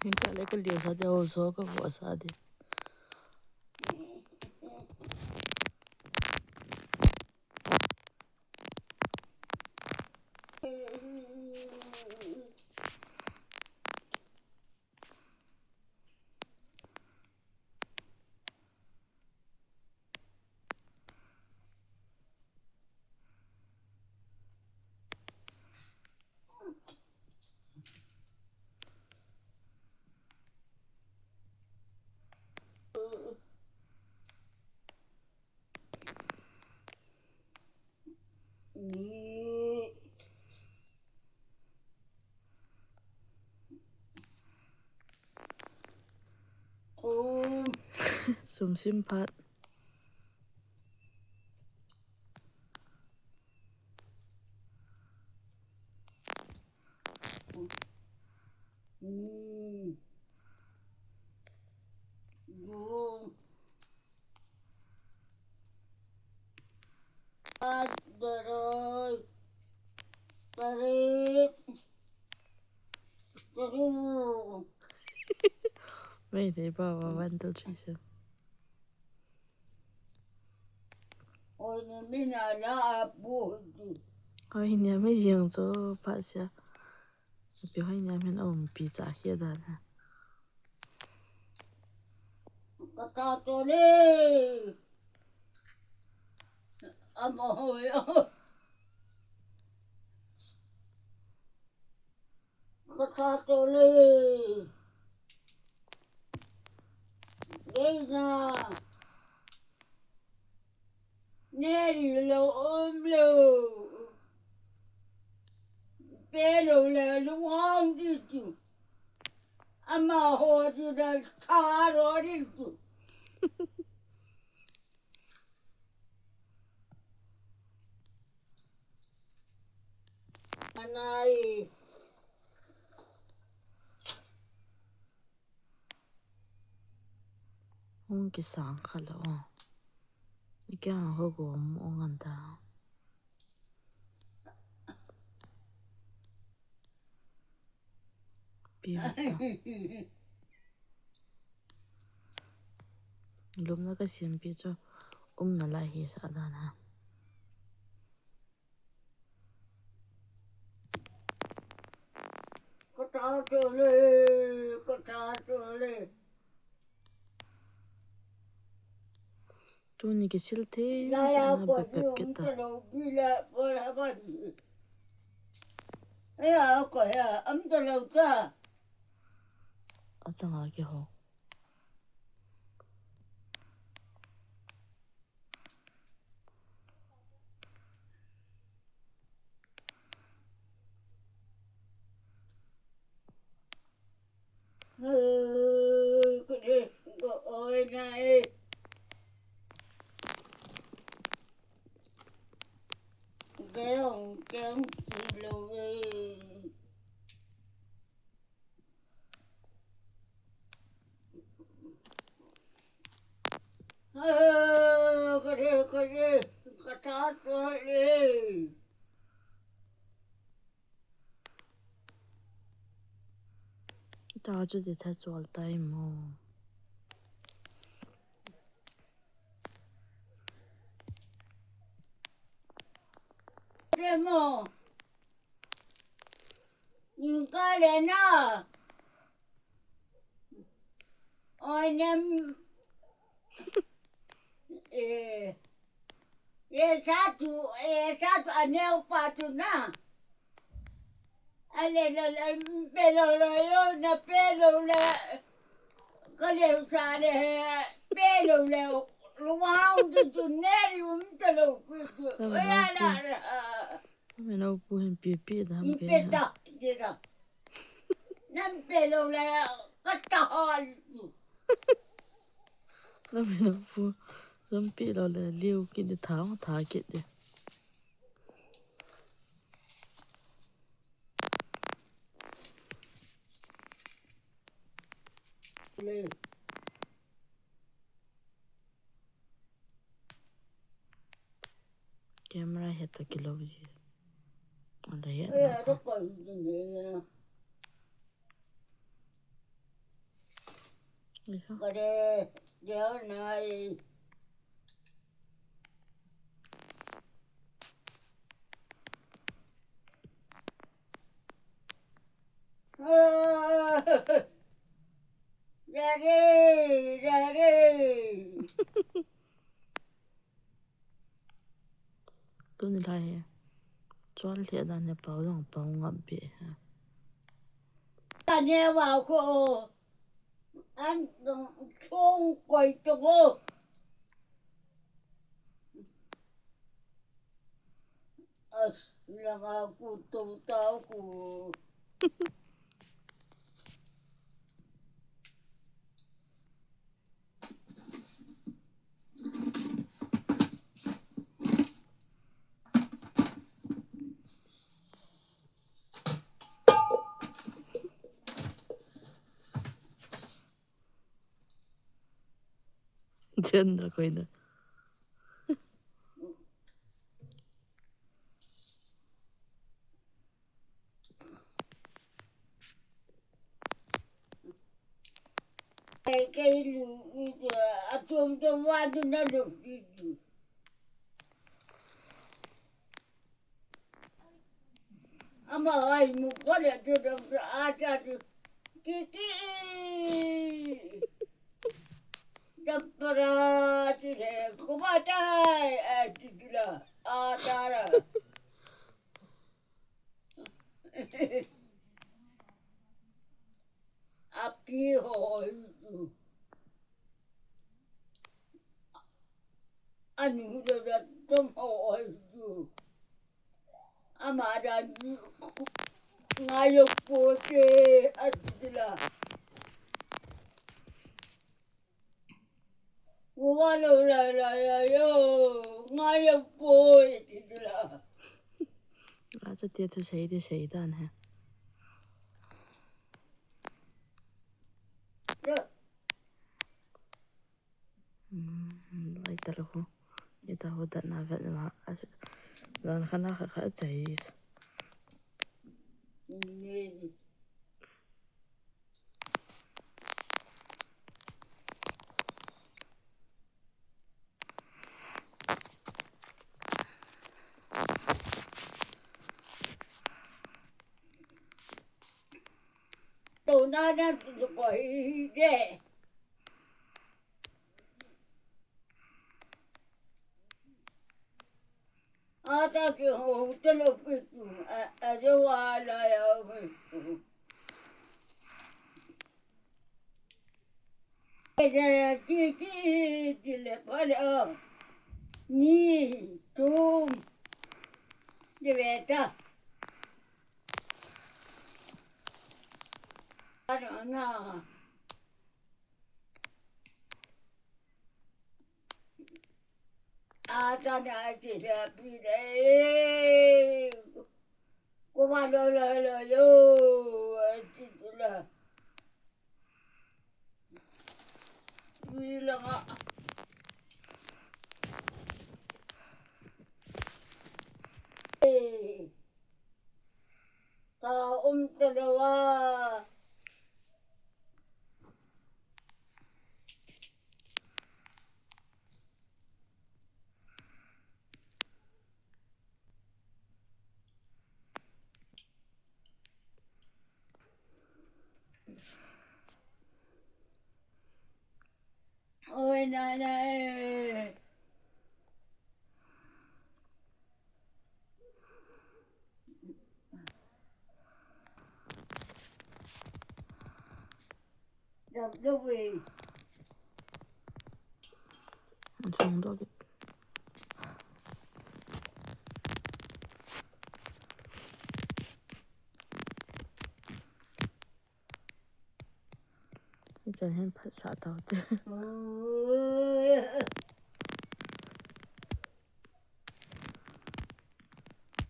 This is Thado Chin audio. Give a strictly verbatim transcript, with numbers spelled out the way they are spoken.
Ka le ka liu sa de, ho so ka vo sa de. Sum sim phat. Mei thei pa va, one, two, three, seven. Oi, ni mi na la a pu tu. Oi, ni mi jing chu pha sia. Pi hoi ni mi na um pi cha khia dan ha. Ka ta to le. Ama hoi. Ka ta to le. Ngeina. Neli lou um lou. Pe lou le lunghang di tu. Amaho chu da tha ro di tu. Anai. Hung kisang kha lou. Ikeng ho go mu ong an ta. Pi ta. Lumna ka siam pi chu umna lai hi sa dan ha. Ka ta to le, ka ta to le. Tuni kisil thei sa na pep pep kit ta. Aya ko ya am ta lou ta. Achanga kiho. Oi, ka de, ka oi na e. Ka ong, ka ong, ki lo e. Oi, ka de, ka de, ka ta to le. Ta chu ti tha chol tai mo. Remo. Inka le na. Oi, nem. Eh. Ye sa tu, ye sa tu, a neo pa tu na. A le, le, le, pe lo le, yo, na pe lo le. Ka le sa le, pe lo le. Lu wa tu tu ne ri um ta lo ku tu. Oi, a la, la. Meno pu hin pi pi da ham pe. Pe da, de da. Nam pe lo le ka ta hal. Nam meno pu. Nam pi lo le liu kit de tha, tha kit de. Le. Camera he ta kilo ji. Ala he. Eh, na to ko ni ne. Kare, jao nai. Ah, yare, yare. Tuni lai hi. Chol lheh dan le pao jong pao ngap be ha. Tani wa ko. An dong chung koi to ko. As langa ku to tao ku. Chen da koi da. Kei, kei lu, lu, a chom chom wa du na lu, lu, lu. Ama ai mu ko le tu dong tu a cha tu. Ki, ki. Tapara ti le ko ba tai a ti tu la. A ta la. Api ho ho tu. Anu da da tom ho ho tu. Ama da ni ngai yo po te a ti la. Wa lo la la la yo, nga yo poi ti tu la. Acha tia thu sei de sei dan he. Ya. Hmm, lai ta lo ho. Ita ho dan na vet ma. As, dan khana kha kha chais. Ni. To na na ko hi de. Ata ki ho telo pitu, a, a je wa la ya pitu. Ese ki, ki, ki le pa le o. Ni, tum. De beta. Ano na. Ata na ti le pi le. Ko ma lo lo lo lo. Ti tu la. Pi la nga. Eh. Ka um ta lo a. Oi, nana, eh. Dam, dam, eh. An sung dog. Ichan hin phatsah tau te.